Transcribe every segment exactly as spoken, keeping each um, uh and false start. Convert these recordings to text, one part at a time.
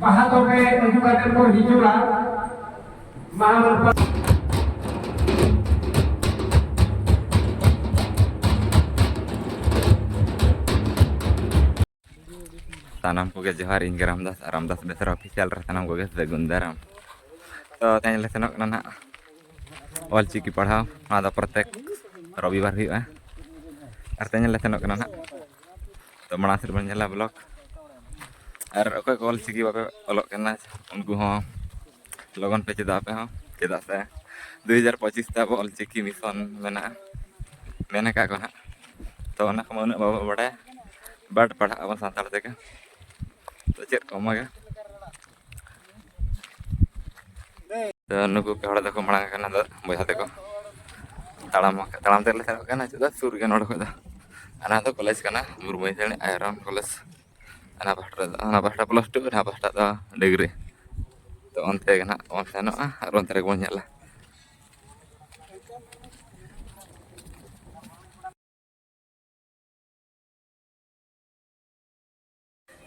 ᱵᱟᱦᱟ ᱛᱚᱵᱮ ᱦᱤᱡᱩᱜ ᱠᱟᱛᱮ ᱠᱚ ᱦᱤᱡᱩᱜᱼᱟ᱾ ᱢᱟ ᱥᱟᱱᱟᱢ ᱠᱚᱜᱮ ᱡᱚᱦᱟᱨ, ᱤᱧ ᱜᱮ ᱨᱟᱢᱫᱟᱥ ᱟᱨ ᱨᱟᱢᱫᱟᱥ ᱵᱮᱥᱨᱟ ᱚᱯᱷᱤᱥᱤᱭᱟᱞ ᱨᱮ ᱥᱟᱱᱟᱢ ᱠᱚᱜᱮ ᱥᱟᱹᱜᱩᱱ ᱫᱟᱨᱟᱢ᱾ ᱛᱚ ᱛᱮᱦᱮᱧ ᱞᱮ ᱥᱮᱱᱚᱜ ᱠᱟᱱᱟ ᱱᱟᱦᱟᱜ ᱚᱞ ᱪᱤᱠᱤ ᱯᱟᱲᱦᱟᱣ᱾ ᱱᱚᱣᱟ ᱫᱚ ᱯᱨᱚᱛᱮᱠ ᱨᱚᱵᱤᱵᱟᱨ ᱦᱩᱭᱩᱜᱼᱟ᱾ ᱟᱨ ᱛᱮᱦᱮᱧ ᱞᱮ ᱥᱮᱱᱚᱜ ᱠᱟᱱᱟ ᱱᱟᱦᱟᱜ᱾ ᱛᱚ ᱢᱟᱲᱟᱝ ᱥᱮᱫ ᱵᱚᱱ ᱧᱮᱞᱟ ᱵᱞᱚᱜᱽ᱾ ᱟᱨ ᱚᱠᱚᱭ ᱠᱚ ᱚᱞ ᱪᱤᱠᱤ ᱵᱟᱯᱮ ᱚᱞᱚᱜ ᱠᱟᱱᱟ, ᱩᱱᱠᱩ ᱦᱚᱸ ᱞᱚᱜᱚᱱ ᱯᱮ ᱪᱮᱫᱟ ᱟᱯᱮ ᱦᱚᱸ, ᱪᱮᱫᱟᱜ ᱥᱮ ᱫᱩ ᱦᱟᱡᱟᱨ ᱯᱚᱸᱪᱤᱥ ᱛᱮ ᱟᱵᱚ ᱚᱞ ᱪᱤᱠᱤ ᱢᱤᱥᱚᱱ ᱢᱮᱱᱟᱜᱼᱟ, ᱢᱮᱱ ᱟᱠᱟᱫ ᱠᱚ ᱦᱟᱸᱜ᱾ ᱛᱚ ᱚᱱᱟ ᱠᱚᱢᱟ ᱩᱱᱟᱹᱜ ᱵᱟᱵᱚ ᱵᱟᱰᱟᱭᱟ, but ᱯᱟᱲᱦᱟᱜ ᱟᱵᱚᱱ ᱥᱟᱱᱛᱟᱲ ᱛᱮᱜᱮ᱾ ᱛᱚ ᱪᱮᱫ ᱠᱚ ᱚᱱᱟᱜᱮ᱾ ᱛᱚ ᱱᱩᱠᱩ ᱯᱮ ᱦᱚᱲ ᱫᱚᱠᱚ ᱢᱟᱲᱟᱝ ᱟᱠᱟᱱᱟ, ᱫᱚ ᱵᱚᱭᱦᱟ ᱛᱟᱠᱚ᱾ ᱛᱟᱲᱟᱢ, ᱛᱟᱲᱟᱢ ᱛᱮᱞᱮ ᱥᱮᱱᱚᱜ ᱠᱟᱱᱟ, ᱪᱮᱫᱟᱜ ᱥᱩᱨ ᱜᱮᱭᱟ ᱱᱚᱰᱮ ᱠᱷᱚᱡ ᱫᱚ᱾ ᱚᱱᱟ ᱫᱚ ᱠᱚᱞᱮᱡᱽ ᱠᱟᱱᱟ, ᱢᱩᱨᱢᱩ ᱥᱟᱹᱭᱤᱱ ᱟᱭᱨᱚᱱ ᱠᱚᱞᱮᱡᱽ᱾ ᱚᱱᱟ ᱯᱟᱦᱴᱟ ᱨᱮ, ᱚᱱᱟ ᱯᱟᱦᱴᱟ ᱯᱞᱟᱥ ᱴᱩ, ᱚᱱᱟ ᱯᱟᱦᱴᱟ ᱫᱚ ᱰᱤᱜᱽᱨᱤ᱾ ᱛᱚ ᱚᱱᱛᱮ ᱜᱮ ᱱᱟᱦᱟᱜ ᱵᱚᱱ ᱥᱮᱱᱚᱜᱼᱟ ᱟᱨ ᱚᱱᱛᱮ ᱨᱮᱜᱮ ᱵᱚᱱ ᱧᱮᱞᱟ᱾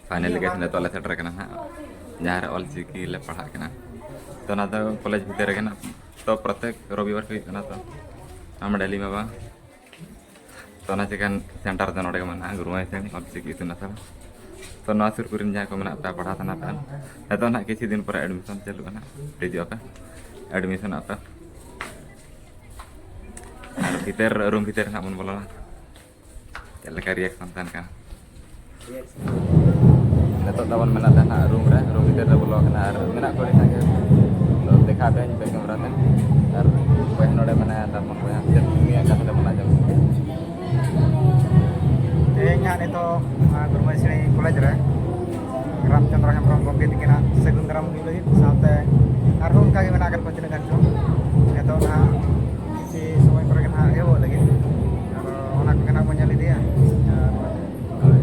ᱯᱷᱟᱭᱱᱟᱞ ᱜᱮ ᱱᱤᱛᱚᱜ ᱞᱮ ᱥᱮᱴᱮᱨ ᱠᱟᱱᱟ ᱱᱟᱦᱟᱜ, ᱡᱟᱦᱟᱸ ᱨᱮ ᱚᱞ ᱪᱤᱠᱤ ᱞᱮ ᱯᱟᱲᱦᱟᱜ ᱠᱟᱱᱟ᱾ ᱛᱚ ᱚᱱᱟ ᱫᱚ ᱠᱚᱞᱮᱡᱽ ᱵᱷᱤᱛᱤᱨ ᱨᱮᱜᱮ ᱱᱟᱦᱟᱜ᱾ ᱛᱚ ᱯᱨᱚᱛᱮᱠ ᱨᱚᱵᱤᱵᱟᱨ ᱦᱩᱭᱩᱜ ᱠᱟᱱᱟ, ᱛᱚ ᱟᱢ ᱰᱮᱞᱤ ᱢᱟ ᱵᱟᱝ᱾ ᱛᱚ ᱚᱱᱟ ᱪᱤᱠᱟᱹ ᱥᱮᱱᱴᱟᱨ ᱫᱚ ᱱᱚᱰᱮ ᱜᱮ ᱢᱮᱱᱟᱜᱼᱟ, ᱜᱩᱨᱩ ᱢᱚᱦᱮᱥᱟᱹᱨᱤ ᱚᱞ ᱪᱤᱠᱤ ᱤᱛᱩᱱ ᱟᱥᱲᱟ᱾ ᱛᱚ ᱱᱚᱣᱟ ᱥᱩᱨ ᱠᱚᱨᱮᱱ ᱡᱟᱦᱟᱸᱭ ᱠᱚ ᱢᱮᱱᱟᱜ ᱯᱮᱭᱟ, ᱯᱟᱲᱦᱟᱣ ᱥᱟᱱᱟ ᱯᱮᱭᱟ, ᱱᱤᱛᱚᱜ ᱱᱟᱦᱟᱜ ᱠᱤᱪᱷᱩ ᱫᱤᱱ ᱯᱚᱨᱮ ᱮᱰᱢᱤᱥᱚᱱ ᱪᱟᱹᱞᱩᱜᱼᱟ ᱱᱟᱦᱟᱜ, ᱦᱤᱡᱩᱜ ᱟᱯᱮ, ᱮᱰᱢᱤᱥᱚᱱᱚᱜ ᱟᱯᱮ᱾ ᱟᱨ ᱵᱷᱤᱛᱟᱹᱨ, ᱨᱩᱢ ᱵᱷᱤᱛᱟᱹᱨ ᱱᱟᱦᱟᱜ ᱵᱚᱱ ᱵᱚᱞᱚᱱᱟ᱾ ᱪᱮᱫ ᱞᱮᱠᱟ ᱨᱤᱭᱮᱠᱥᱚᱱ ᱛᱟᱦᱮᱱ ᱠᱟᱱᱟ? ᱱᱤᱛᱚᱜ ᱫᱚᱵᱚᱱ ᱢᱮᱱᱟᱜ ᱛᱟᱦᱮᱱᱟ ᱨᱩᱢ ᱨᱮ, ᱨᱩᱢ ᱵᱷᱤᱛᱤᱨ ᱨᱮ ᱵᱚᱞᱚ ᱟᱠᱟᱱᱟ ᱟᱨ ᱢᱮᱱᱟᱜ ᱠᱚᱣᱟ ᱟᱹᱰᱤ ᱥᱟᱸᱜᱮ᱾ ᱛᱚ ᱫᱮᱠᱷᱟᱣ ᱟᱯᱮᱭᱟᱹᱧ ᱵᱮᱠ ᱠᱮᱢᱮᱨᱟ ᱛᱮ᱾ ᱟᱨ ᱵᱚᱭᱦᱟ ᱱᱚᱰᱮ ᱢᱮᱱᱟᱭᱟ, ᱛᱟᱨᱯᱚᱨ ᱵᱚᱭᱦᱟ ᱪᱮᱫ ᱩᱱᱤᱭᱟᱜ ᱠᱟᱛᱷᱟ ᱛᱮᱵᱚᱱ ᱟᱸᱡᱚᱢ᱾ ᱛᱮᱦᱮᱧ ᱦᱟᱸᱜ ᱱᱤᱛᱚᱜ ᱱᱚᱣᱟ ᱜᱩᱨᱩᱢᱟᱹᱭ ᱥᱤᱬᱤ ᱠᱚᱞᱮᱡᱽ ᱨᱮ ᱨᱟᱢᱪᱚᱸᱫᱽᱨᱚ ᱦᱮᱢᱵᱨᱚᱢ ᱜᱚᱢᱠᱮ ᱛᱤᱠᱤᱱᱟᱜ ᱥᱟᱹᱜᱩᱱ ᱫᱟᱨᱟᱢ ᱦᱩᱭᱩᱜ ᱞᱟᱹᱜᱤᱫ, ᱥᱟᱶᱛᱮ ᱟᱨᱦᱚᱸ ᱚᱱᱠᱟ ᱜᱮ ᱢᱮᱱᱟᱜ ᱟᱠᱟᱫ ᱠᱚᱣᱟ ᱛᱤᱱᱟᱹᱜ ᱜᱟᱱ ᱪᱚ᱾ ᱱᱤᱛᱚᱜ ᱱᱟᱦᱟᱜ ᱠᱤᱪᱷᱩ ᱥᱚᱢᱚᱭ ᱯᱚᱨᱮ ᱜᱮ ᱱᱟᱦᱟᱜ ᱮᱦᱚᱵᱚᱜ ᱞᱟᱹᱜᱤᱫ᱾ ᱟᱫᱚ ᱚᱱᱟ ᱠᱚᱜᱮ ᱱᱟᱦᱟᱜ ᱵᱚᱱ ᱧᱮᱞ ᱤᱫᱤᱭᱟ᱾ ᱟᱨ ᱦᱳᱭ᱾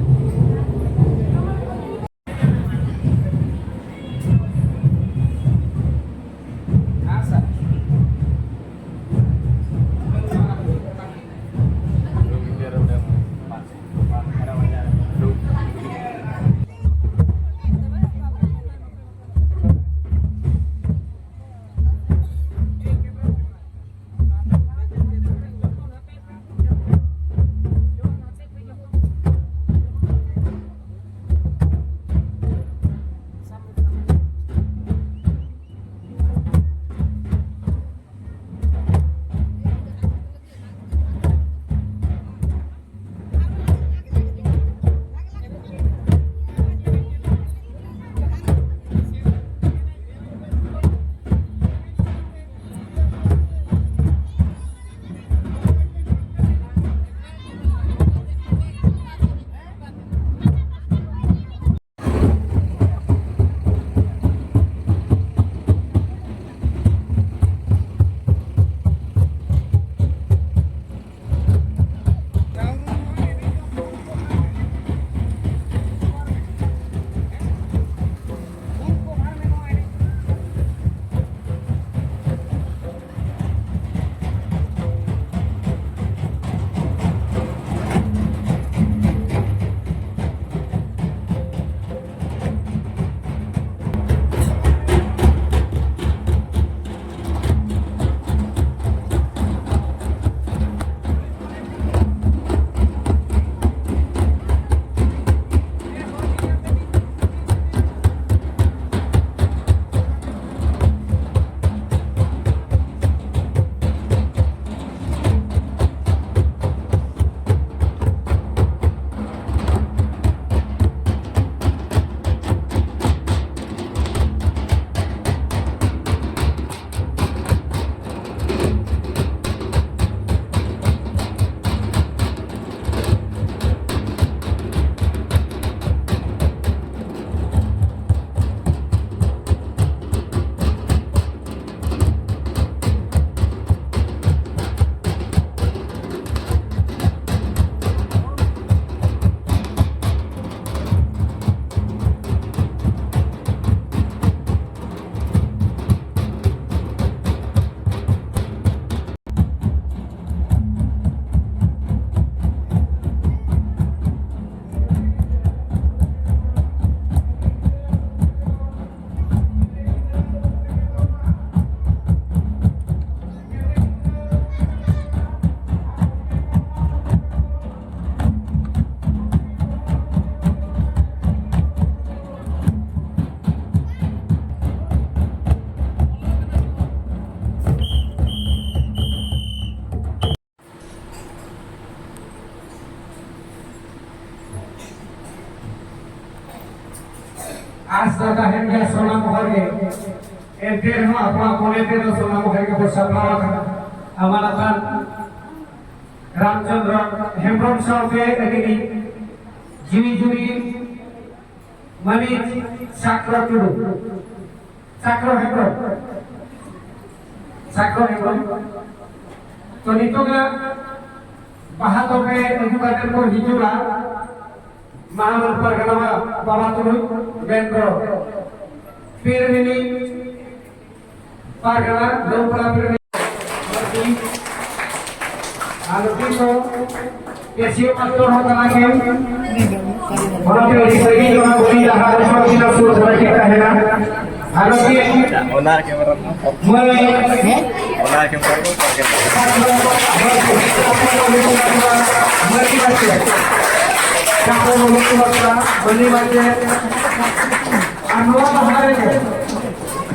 ᱟᱥ ᱫᱚ ᱛᱟᱦᱮᱱ ᱜᱮᱭᱟ ᱥᱟᱱᱟᱢ ᱦᱚᱲ ᱜᱮ, ᱮᱱᱛᱮ ᱨᱮᱦᱚᱸ ᱟᱵᱚᱣᱟᱜ ᱢᱚᱱᱮ ᱛᱮᱫᱚ ᱥᱟᱱᱟᱢ ᱦᱚᱲ ᱜᱮᱵᱚ ᱥᱟᱯᱲᱟᱣ ᱟᱠᱟᱱᱟ᱾ ᱟᱢᱟᱱ ᱟᱛᱟᱱ ᱨᱟᱢᱪᱚᱸᱫᱽᱨᱚ ᱦᱮᱢᱵᱨᱚᱢ ᱥᱟᱶᱛᱮ ᱟᱹᱞᱤᱧ ᱡᱤᱣᱤ ᱡᱩᱨᱤ ᱢᱟᱹᱱᱤᱡ ᱪᱟᱠᱨᱚ ᱴᱩᱰᱩ, ᱪᱟᱠᱨᱚ ᱦᱮᱢᱵᱨᱚᱢ, ᱪᱟᱠᱨᱚ ᱦᱮᱢᱵᱨᱚᱢ᱾ ᱛᱚ, ᱱᱤᱛᱚᱜᱟᱜ ᱵᱟᱦᱟ ᱛᱚᱵᱮ ᱟᱹᱜᱩ ᱠᱟᱛᱮ ᱠᱚ ᱦᱤᱡᱩᱜᱼᱟ ᱢᱟᱦᱟᱢᱟᱞ ᱯᱟᱨᱜᱟᱱᱟ ᱵᱟᱵᱟ ᱛᱩᱞᱩᱡ ᱢᱮᱱᱫᱚ ᱯᱤᱨ ᱨᱤᱱᱤᱡ ᱯᱟᱨᱜᱟᱱᱟ ᱫᱚᱢᱯᱟᱲᱟ ᱯᱤᱨ ᱨᱤᱱᱤᱡ ᱟᱨ ᱱᱩᱠᱤᱱ ᱫᱚ ᱠᱮᱥᱤᱭᱳ ᱢᱟᱥᱴᱚᱨ ᱦᱚᱸ ᱠᱟᱱᱟ ᱠᱤᱱ᱾ ᱚᱱᱟᱛᱮ ᱟᱹᱰᱤ ᱥᱟᱺᱜᱤᱧ ᱚᱱᱟ ᱵᱚᱞᱤ ᱰᱟᱦᱟᱨ ᱨᱮ ᱥᱚᱨᱠᱤᱱᱟ ᱥᱩᱨ ᱫᱷᱟᱨᱟ ᱠᱤᱱ ᱛᱟᱦᱮᱱᱟ᱾ ᱟᱨ ᱱᱩᱠᱤᱱ ᱚᱱᱟ ᱠᱮᱢᱮᱨᱟ ᱨᱮᱱᱟᱜ ᱢᱟᱹᱭ ᱚᱱᱟ ᱠᱮᱢᱮᱨᱟ ᱨᱮ ᱢᱟᱹᱭ ᱢᱟᱪᱮᱫ, ᱢᱟᱹᱭ ᱢᱟᱪᱮᱫ, ᱟᱨ ᱱᱚᱣᱟ ᱞᱟᱦᱟ ᱨᱮᱜᱮ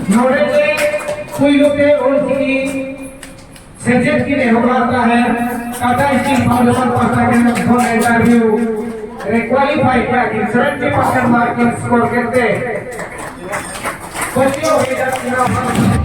ᱱᱚᱰᱮ ᱜᱮ ᱯᱩᱭᱞᱩ ᱛᱮ ᱚᱞ ᱪᱤᱠᱤ ᱥᱮᱪᱮᱫ ᱠᱤᱱ ᱮᱦᱚᱵ ᱞᱮᱫ ᱛᱟᱦᱮᱸᱫ, ᱴᱟᱴᱟ ᱥᱴᱤᱞ ᱯᱷᱟᱣᱩᱱᱰᱮᱥᱚᱱ ᱯᱟᱦᱴᱟ ᱠᱷᱚᱱ ᱤᱱᱴᱟᱨᱵᱷᱤᱭᱩ ᱨᱮ ᱠᱣᱟᱞᱤᱯᱷᱟᱭ ᱠᱮᱫᱟ ᱠᱤᱱ, ᱥᱮᱵᱷᱮᱱᱴᱤ ᱯᱟᱨᱥᱮᱱᱴ ᱢᱟᱨᱠ ᱠᱤᱱ ᱥᱠᱳᱨ ᱠᱮᱫ ᱛᱮ ᱯᱟᱹᱛᱭᱟᱹᱣ ᱦᱩᱭ ᱮᱱᱟ᱾